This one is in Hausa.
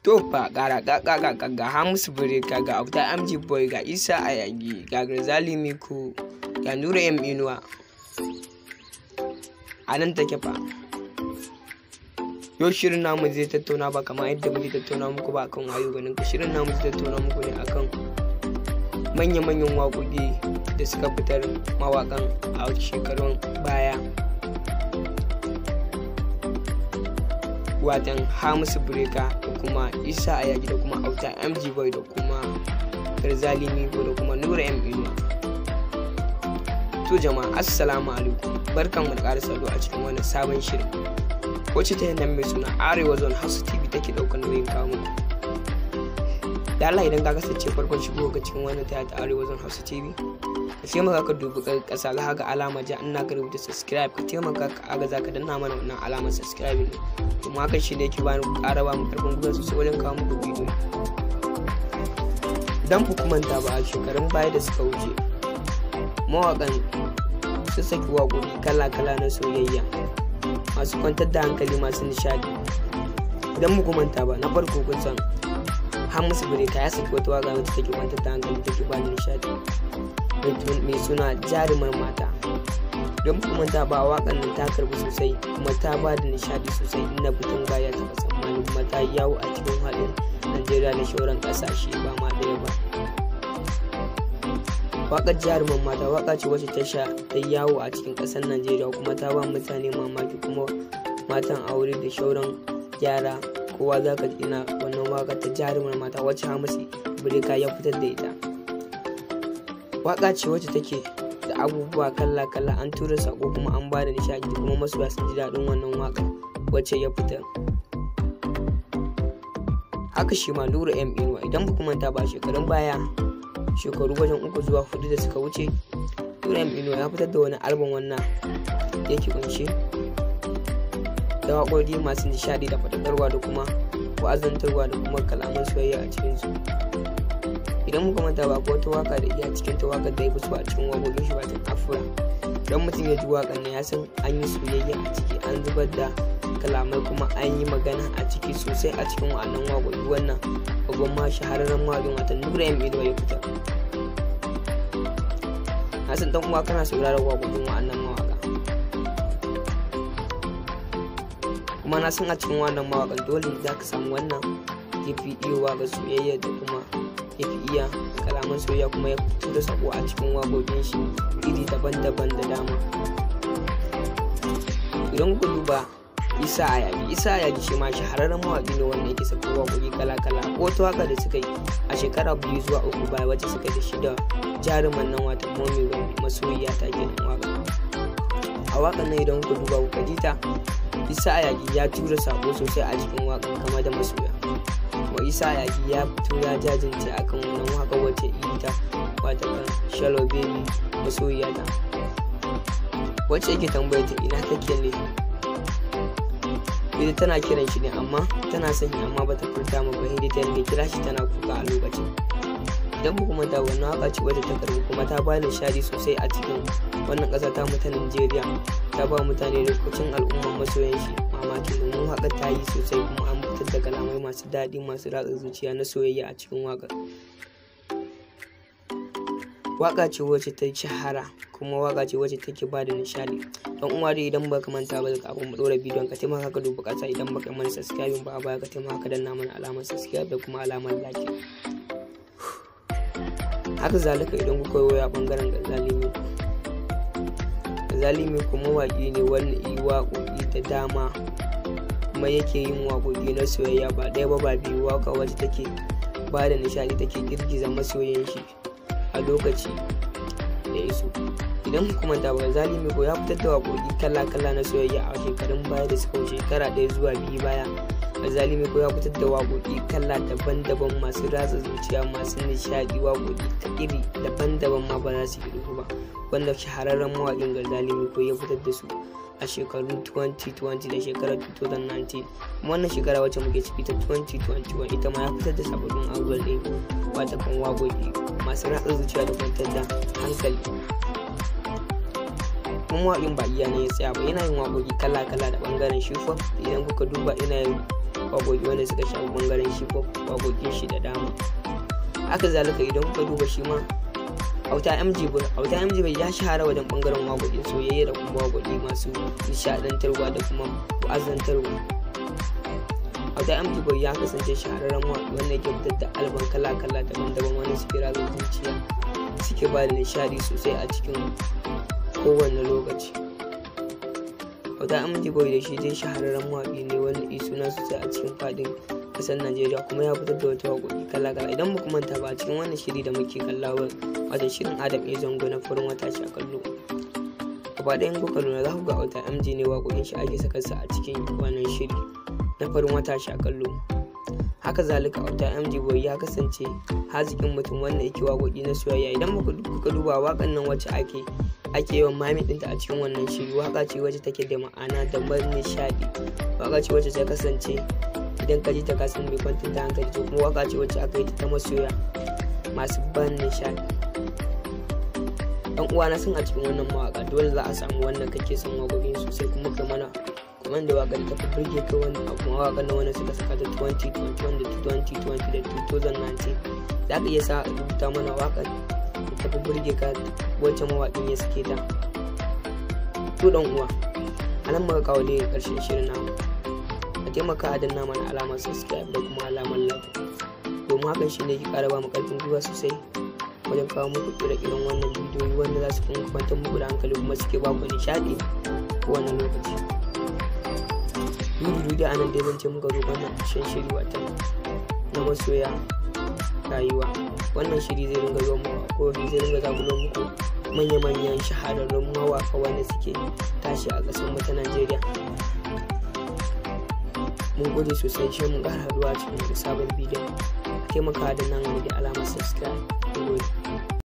To fa ga ga Hamisu Breaker, ga Auta MG Boy, ga Isa Ayagi, ga Garzali Miko, ga Nura M Inuwa. A nan take fa. Yau shirin namu zai tattauna ba kamar yadda muke tattauna muku ba akan wayo ganin ka. Shirin namu zai tattauna muku ne akan manya-manyan waƙoƙi da suka fitar mawaƙan a shekarun baya. Watan Hamisu Breaker da kuma Isa Ayagi da kuma Auta MG Boy da kuma Garzali Miko da kuma Nura M Inuwa. To jama'a, assalamu alaikum, barkanmu da ƙara saduwa a cikin wannan sabon shirin, wacce ta nan mai suna Arewa Zone Hausa TV take ɗaukar nauyin kawo muku. Da Allah, idan ka kasance farkon shigo ga cikin wannan ta Arewa Zone Hausa TV, ka taimaka ka dubi ƙasa, za ga alama ja ina ka rubuta subscribe. Ka taimaka ka agaza ka danna mana wannan alamar subscribe ne, kuma hakan shi ne yake bani ƙara ba mu karfin gwiwa sosai wajen kawo muku bidiyo. Dan ku manta ba, a shekarun baya da suka wuce, mawaƙan su saki waƙoƙi kala-kala na soyayya masu kwantar da hankali, masu nishaɗi. Idan muku manta ba, na farko kun san Hamisu Breaker ya saki wata waƙa wacce take kwantar da hankali, take ba da nishaɗi, mai suna Jarumar Mata. Don muku manta ba, waƙan nan ta karɓi sosai kuma ta ba da nishaɗi sosai inda mutum baya taɓa tsammani, kuma ta yi yawo a cikin haɗin Najeriya da shauran ƙasashe ba ma ɗaya ba. Waƙar Jarumar Mata waƙa ce wacce ta sha ta yawo a cikin ƙasar Najeriya, kuma ta ba mutane mamaki, kuma matan aure da shauran yara, kowa za ka ina wannan waƙar ta Jarumar Mata wacce Hamisu Breaker ya fitar da ita. Waƙa ce wacce take da abubuwa kala-kala, an tura sako kuma an ba da nishaɗi, kuma masoya sun ji daɗin wannan waƙa wacce ya fitar. Haka shi ma Nura M Inuwa, idan ba ku manta ba, shekarun baya, shekaru wajen 3 zuwa 4 da suka wuce, Nura M Inuwa ya fitar da wani album wannan yake kunshe da waƙoƙi masu nishaɗi da faɗakarwa da kuma wa'azantarwa da kuma kalaman soyayya a cikinsu. Idan muka manta ba, wata waka da iya cikin ta, wakar da ya fi so a cikin waƙoƙin shi, wato Afura. Don mutum ya ji waƙar nan, ya san an yi soyayya a ciki, an zubar da kalamai, kuma an yi magana a ciki sosai a cikin wa'annan waƙoƙi. Wannan babban ma shahararren mawaƙin, wato Nura M Inuwa, ya fitar. Na san, dan uwa, kana sauraron waƙoƙin wa'annan mawaƙa, kuma na san a cikin wannan mawaƙan dole za ka samu wannan ya fi iya waƙar soyayya da kuma ya fi iya kalaman soyayya, kuma ya fito da sako a cikin waƙoƙin shi iri daban-daban da dama. Idan kuka duba Isa Ayagi, Isa Ayagi shi ma shahararren mawaƙi ne wanda yake sako waƙoƙi kala-kala. Ko wata waƙa da suka yi a shekara 2 zuwa 3 baya, wacce suka da shi da jaruman nan, wata Momi Gombe, Masoyiya Ta kenan waƙa. A waƙan nan, idan kuka duba kuka ji ta, Isa Ayagi ya tura sako sosai a cikin waƙan game da masoya, kuma Isa Ayagi ya fito ya jajirce akan wannan waƙa wacce ita wata kan Shallow Baby Masoyiya Ta, wacce yake tambayar ta ina take ne. Ita tana kiran shi ne, amma tana son shi, amma bata furta ma ba. Ita ta kira shi tana kuka a lokacin. Idan ba kuma ta, wannan waka ce wacce ta karbi kuma ta ba nishaɗi sosai a cikin wannan ƙasa ta mu ta Najeriya. Ta ba mutane lokacin al'umman masoyan shi mamaki, domin waka ta yi sosai kuma an fitar da kalamai masu daɗi, masu ratsa zuciya na soyayya a cikin waƙar. Waka ce wacce ta shahara kuma waka ce wacce take ba da nishaɗi. Don uwa dai, idan baka manta ba, kafin mu ɗora bidiyon, ka taimaka ka duba ƙasa. Idan baka mana subscribe ba a baya, ka taimaka ka danna mana alamar subscribe da kuma alamar like. Haka zalika, idan kuka yi a bangaren Garzali Miko, Garzali Miko mawaƙi ne wanda yi waƙoƙi da dama, kuma yake yin waƙoƙi na soyayya ba ɗaya ba ba biyu, waƙa wacce take ba da nishaɗi, take girgiza masoyan shi a lokaci da iso. Idan kuma da Garzali Miko ya fitar da waƙoƙi kala-kala na soyayya a shekarun baya da suka wuce, shekara 1 zuwa 2 baya. Garzali Miko ya fitar da waƙoƙi kala daban-daban masu ratsa zuciya, masu nishaɗi, waƙoƙi ta iri daban-daban ma ba za su irgu ba, wanda shahararren mawaƙin Garzali Miko ya fitar da su a shekarun 2020 da shekarar 2019. Kuma wannan shekara wacce muke ciki ta 2021, ita ma ya fitar da sababbin album ɗin, wata kan waƙoƙi masu ratsa zuciya da kwantar da hankali. Kuma mawaƙin ba iya ne ya tsaya ba, yana yin waƙoƙi kala-kala da ɓangaren shufa. Idan kuka duba, ina yin Waƙoƙi wanda suka shafi ɓangaren shi ko waƙoƙin shi da dama. Haka zalika, idan kuka duba shi ma Auta MG Boy, Auta MG Boy ya shahara wajen ɓangaren waƙoƙin soyayya da kuma waƙoƙi masu nishaɗantarwa da kuma wa'azantarwa. Auta MG Boy ya kasance shahararren mawaƙi wanda yake fitar da album kala-kala, daban-daban, wanda suke ratsa zuciya, suke ba da nishaɗi sosai a cikin kowane lokaci. Auta MG Boy da shi dai shahararren mawaƙi ne wanda yi suna sosai a cikin faɗin ƙasar Najeriya, kuma ya fitar da wata waƙoƙi kala-kala. Idan ba ku manta ba, a cikin wannan shiri da muke kalla, wato shirin Adam A Zango na Farin Wata Sha Kallo, gaba ɗayan kuka lura, za ku ga Auta MG ne waƙoƙin shi ake saka su a cikin wannan shiri na Farin Wata Sha Kallo. Haka zalika, Auta MG Boy ya kasance haziƙin mutum wanda yake waƙoƙi na soyayya. Idan kuka duba waƙan nan wacce ake yawan mami ɗinta a cikin wannan shiri, waƙa ce wacce take da ma'ana da ban nishaɗi, waƙa ce wacce ta kasance idan ka ji ta ka san mai kwantar da hankali. To, kuma waƙa ce wacce aka yi ta masoya masu ban nishaɗi. Dan uwa na san a cikin wannan mawaƙa dole za a samu wannan kake son waƙoƙin sosai, kuma kai mana comment da waƙar ta fi burge ka, wani abu mawaƙan nan wanda suka saka ta 2021 da 2020 da 2019. Za ka iya sa rubuta mana waƙar da ta fi burge ka wacce mawaƙin ya sake ta. To, dan uwa, a nan muka kawo dai ƙarshen shirin namu. A taimaka a danna mana alamar subscribe da kuma alamar like, domin hakan shi ne ke ƙara ba mu ƙarfin gwiwa sosai wajen kawo muku ire-iren wannan bidiyoyi wanda za su kuma kwantar muku da hankali kuma suke ba ku nishaɗi kowane lokaci. Dudu da anan dai zan ce muka zo wannan ƙarshen shiri, wata na masoya rayuwa. Wannan shiri zai dinga zuwa muku a kowace, zai dinga zakulo muku manya-manyan shahararrun mawaƙa wanda suke tashi a ƙasar mu ta Najeriya. Mun gode sosai, shi mun ƙara haɗuwa a cikin wani sabon bidiyon. A taimaka da nan da alamar subscribe. Mun gode.